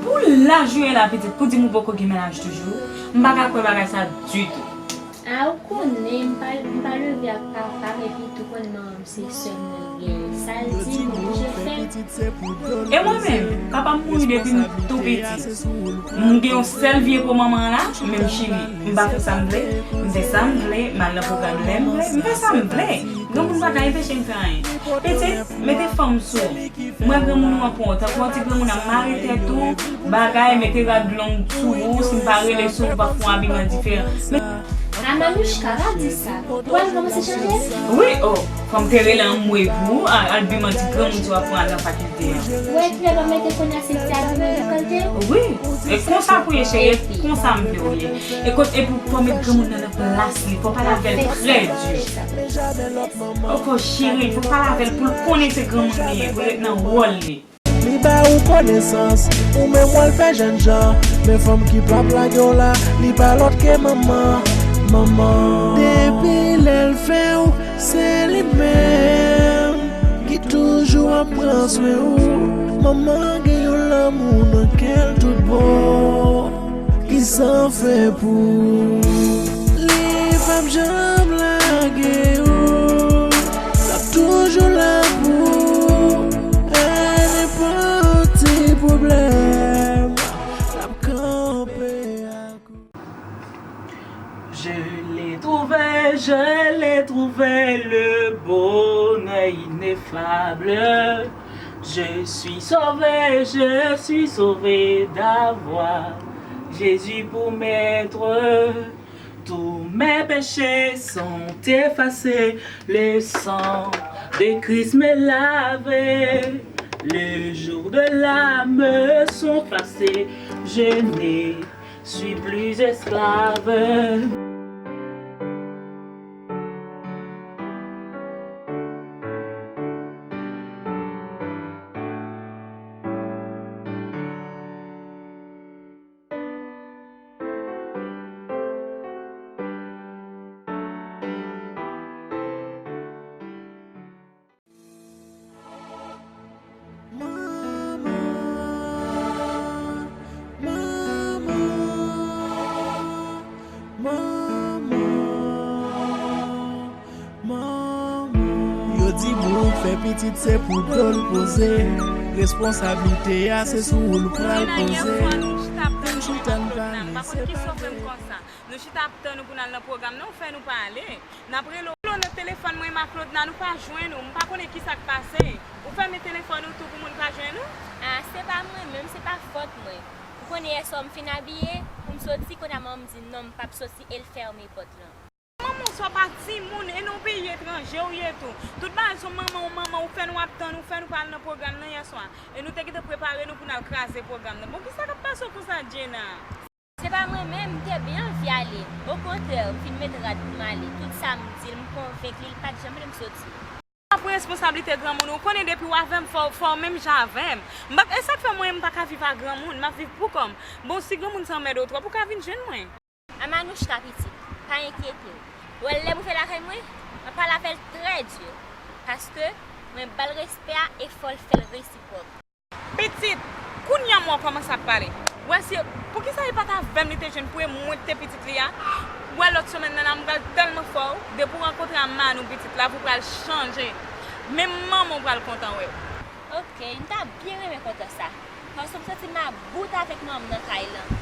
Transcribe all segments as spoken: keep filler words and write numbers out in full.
Pou laj ou ye la, pitit, pou di m ou poko gen mennaj toujou, m pa ka kwè bagay sa ditou. A, ou konnen, m pa, m pa leve ak papa m, epi tou konnen manman m se sèl mwen genyen. Sa l di m, m oblije fè. E mwen menm, papa m mouri depi m tou piti. M gen yon sèl vye po manman an la, men m chili. M pa fè sa m vle, m fè sa m vle, m al nan pwogram lè m vle, m fè sa m vle. Granmoun pa ka anpeche m fè anyen. Pitit, mete fanm sou ou. M wè granmoun ou an pran w tankou yon ti granmoun ap mare tèt ou, bagay, mete rad long sou ou, si m pa rele sou ou, w ap fè yon abiman diferan. Men A Manouchka, pa di sa. Ou pral kòmanse chanje? Wi, o, fò m te rele anmwe pou ou, a, abiman ti granmoun sa w ap pran al nan fakilte an. Ou wè klè pa mete kounye a se ti abiman lekòl te? Wi, e konsa pou ye cheri, e konsa m vle w ye. E kot, epi fò w met granmoun nan nan plas li, fò w pale avè l trè di. O fò cheri, fò w pale avè l pou l konnen se granmoun li ye, pou l ret nan wòl li. Li ba ou konesans, ou menm w al fè jènjan. Men fanm ki p ap lage w la, li pa lòt ke manman, manman. Depi lè l fè w, se li menm ki toujou ap pran swen ou. Manman gen yon lanmou nan kè l tout bon. Ki san fen pou ou. Li p ap janm lage ou. L ap toujou la pou ou. E nenpòt ti pwoblèm, l ap kanpe ak ou. Je l'ai trouvé, je l'ai trouvé, le bonheur ineffable. Je suis sauvé, je suis sauvé d'avoir Jésus pour maître. Tous mes péchés sont effacés, le sang de Christ me lave. Les jours de là me sont passés, je ne suis plus esclave. Manman, manman, manman. Yo di boug fè pitit se pou do l poze. Responsablite a se sou ou l pral poze. Vin chita n pale se pa. Nou chita ap tann ou pou n al nan pwogram nan, ou fè nou pa ale. N ap rele w nan telefòn mwen, Maklodna, nou pa jwenn ou. M pa konnen kisa k pase. Ou fèmen telefòn ou tou pou moun pa jwenn ou? A, se pa mwen menm, se pa fòt mwen. Ou konnen yè swa m fin abiye, pou m soti, kounye a manman m di non, m p ap soti, e l fèmen pòt lan. Manman w sa pa timoun, e nan yon peyi etranje w ye tou. Tout bagay sou manman w, manman w, fè nou ap tann ou, fè nou pa al nan pwogram nan yè swa. E nou te gentan prepare nou pou n al kraze pwogram nan. Bon, kisa k ap pase w konsa, Djena? Se pa mwen menm, m te byen anvi ale. Okontrè, m fin met rad pou m ale. Tout sa m di l, m konvenk li, l pa t janm vle m soti. Pran responsablite granmoun ou. Ou konnen depi w avè m, fò, fò w menm jan avè m. M pa, e sa k fè mwen, m pa ka viv ak granmoun, m ap viv pou kò m. Bon, si granmoun sa anmède w twòp, ou ka vin jwenn mwen. A Manouchka pitit, pa enkyete w. Ou wè lè m rive lakay mwen, m ap pale avè l trè di. Paske mwen ba l respè a e fò l fè l resipwòk. Pitit, kounye a m wè w kòmanse ap pale. W wè se poukisa li pa t avè m li te jwenn pou e mwen ki te pitit li a? W wè lòt semèn nan la m pral tèlman fè w, depi w rankontre a Manou pitit la, pou w pral chanje. Menm manman w pral kontan wè w. Ok, m ta byen renmen kontan sa. Paske m santi m about avèk manman m nan kay lan.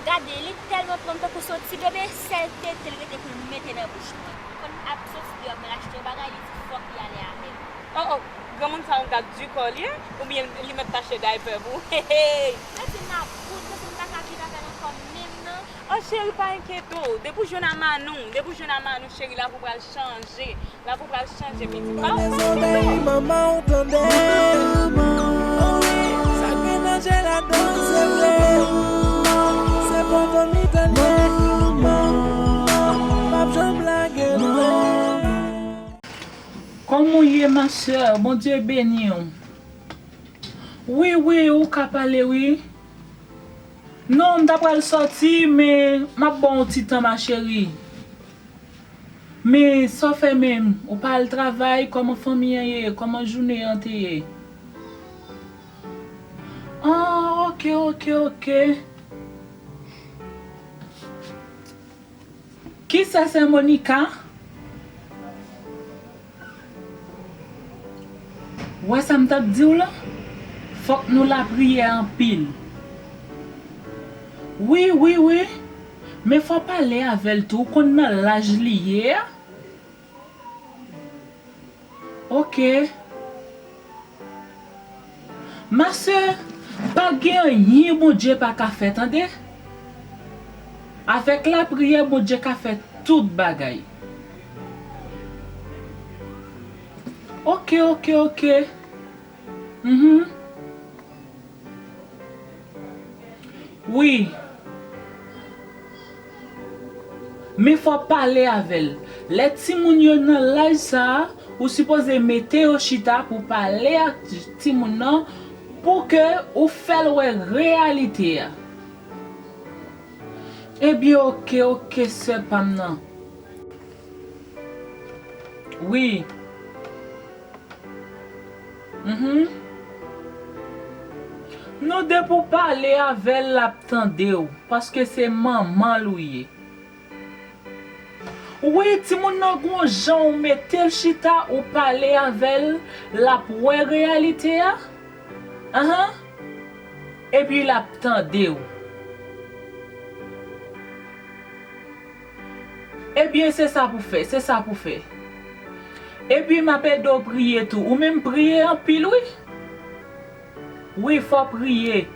Gade, li tèlman pran m tankou se yon ti bebe, sèl tete l rete pou l mete nan bouch mwen. Konn ap soti deyò, m al achte yon bagay, li di fòk li ale avè m. Oh, oh, granmoun sa yon gad di kò li ye, oubyen li mèt tache daypè pou ou? Hey, hey. Mwen di m about, mwen di m pa ka viv avè l ankò menm non. Oh, cheri, pa enkyete w. Depi w jwenn a Manou, depi w jwenn a Manou, cheri, lavi w pral chanje. Lavi w pral chanje, pitit. Pa, pa enkyete w. Manman w tande. Oh, wi, sa gen danje ladan, se vre. Se pandan li tande. Manman, m ap janm lage vre. Kòman w ye, ma sè? Bondye beni w. Wi, wi, ou ka pale, wi. Non, m ta pral sòti, men m ap ba w yon ti tan, ma chérie. Men, sa w fè menm? Ou pa al travay? Kòman fanmi an ye? Kòman jounen an te ye? Ah, ok, ok, ok. Kisa, sè Monica? Ou wè sa m t ap di w lan? Fòk nou lapriyè anpil. Wi, wi, wi. Men fò pale avè l tou. Ou konn nan laj li ye a? Ok. Ma sè, pa gen anyen Bondye pa ka fè, tande. Avèk lapriyè, Bondye ka fè tout bagay. Ok, ok, ok. Mhm. Wi. Men fò pale avè l. Lè timoun yo nan laj sa a, ou sipoze mete yo chita pou pale ak timoun nan pou ke ou fè l wè reyalite a. Ebyen, ok, ok, sè pa m nan. Wi. Mhm. Non, depi w pale avè l, l ap tande w, paske se manman l ou ye. Wi, timoun nan gon jan ou mete l chita, ou pale avè l, l ap wè reyalite a. Ahan. Epi l ap tande w. Ebyen, se sa pou fè, se sa pou fè. Epi, m ap ede w priye tou. Ou menm priye anpil, wi. Wi, fò priye.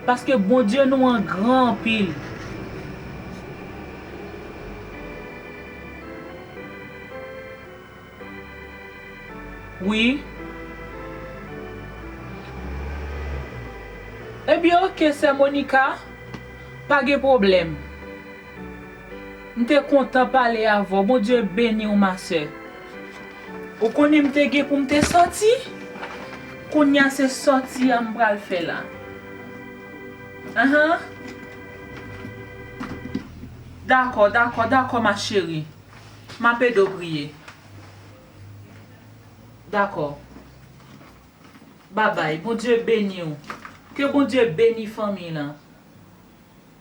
Paske Bondye nou an gran anpil. Wi. Ebyen, ok, sè Monica. Pa gen pwoblèm. M te kontan pale avè w. Bondye beni w, ma sè. Ou konnen m te gen pou m te sòti? Kounye a se sòti a m pral fè la. Ahan. Dakò, dakò, dakò, ma chérie. M ap ede w priye. Dakò. Babay. Bondye beni w. Ke Bondye beni fanmi lan.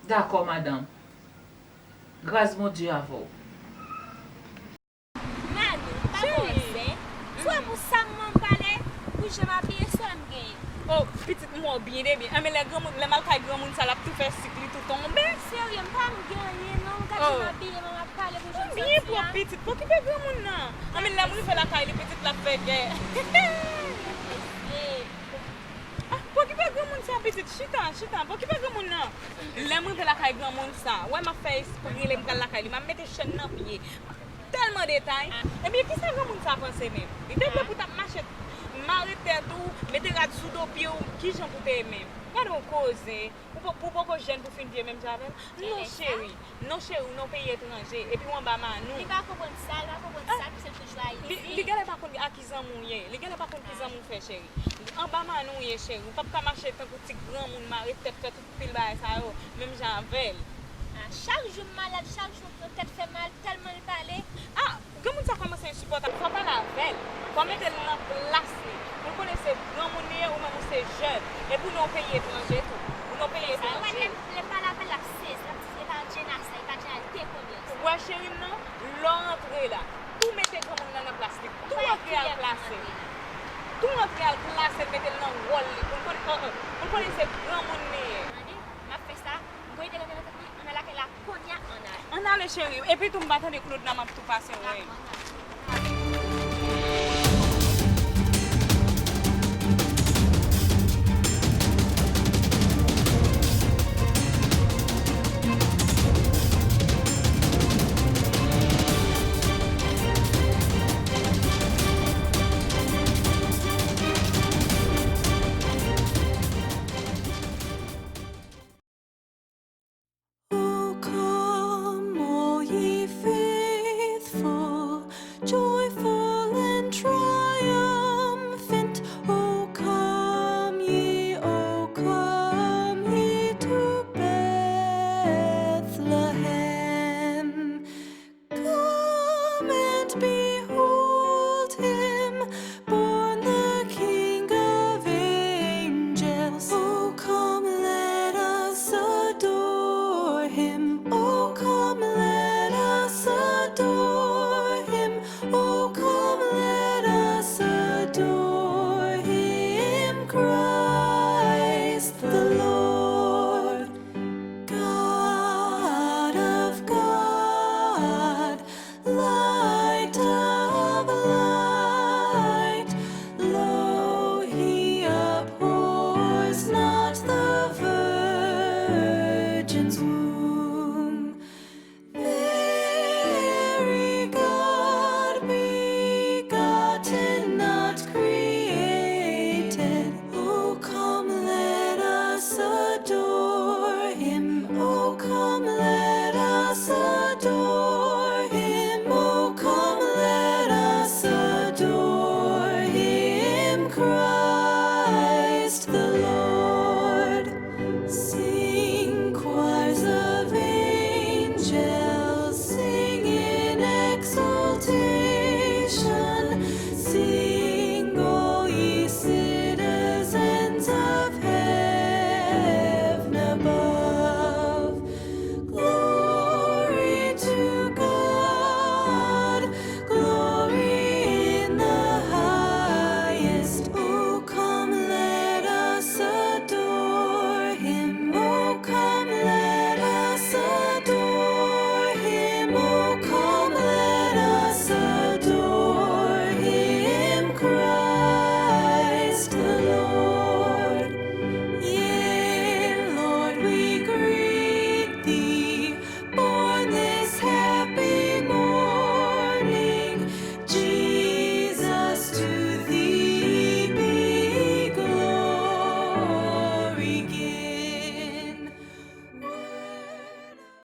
Dakò, madanm. Gras Bondye avè w. Mami, pa gon zen. Swa pou sa m pale, pou jan m abiye, swa m genyen. Oh, pitit mwen byen de byen. Anben lè granmoun, lè m al kay granmoun sa, l ap tou fè sik li tou tonbe. Serye, m pa m genyen non. Gade jan m abiye, m ap pale pou jan m soti a. Byen pwòp pitit, pokipe granmoun nan. Anben lè m rive lakay li, pitit la ap fè gè. Ah, pokipe granmoun sa pitit, chita, chita, pokipe granmoun nan. Lè m rive lakay granmoun sa, wè m ap fè espre lè m pral lakay li, m ap mete chèn nan pye. Tèlman detay. Ebyen, kisa granmoun sa panse menm? Li te vle pou t ap mache mare tèt ou, mete rad sou do pye w, kijan pou te ye menm? Gade yon koze. Ou po-, ou poko jèn pou fin vye menm jan avè l? Non, cheri. Non, cheri, ou nan yon peyi etranje. Epi w anba manou. Li pa konprann sa, li pa konprann sa, ki se l toujou Ayiti. Li, li genlè pa konn a ki zanmi w ye. Li genlè pa konn ki zanmi w fè, cheri. Anba manou w ye, cheri. Ou p ap ka mache tankou ti granmoun mare tèt, fè tout pil bagay sa yo, menm jan avè l. Ah, chak jou m malad, chak jou m pran tèt fè mal, tèlman l pale. Ah, granmoun sa kòmanse ensipòtab. Fò w pale avè l. Fò w mete l nan plas li. Pou l konnen se granmoun li ye, ou menm ou se jèn. Epi w nan yon peyi etranje tou. Ou nan yon peyi etranje. Lè m pale avè l, l ap sezi, l ap di, "E pa Djena sa, e pa Djena, li te konnen sa." Ou wè cheri m nan, lè w rantre la, tou mete granmoun nan nan plas li. Tou rantre al plase l. Tou rantre al plase l, mete l nan wòl li. Pou l konnen, oh, oh, pou l konnen se granmoun li ye. Tande, m ap fè sa. Voye telefòn nan tèt mwen, ann al lakay la kounye a, ann al. Ann ale, cheri. Epi tou, m pa tande Claude la, m ap tou pase wè l. Dakò, ann al.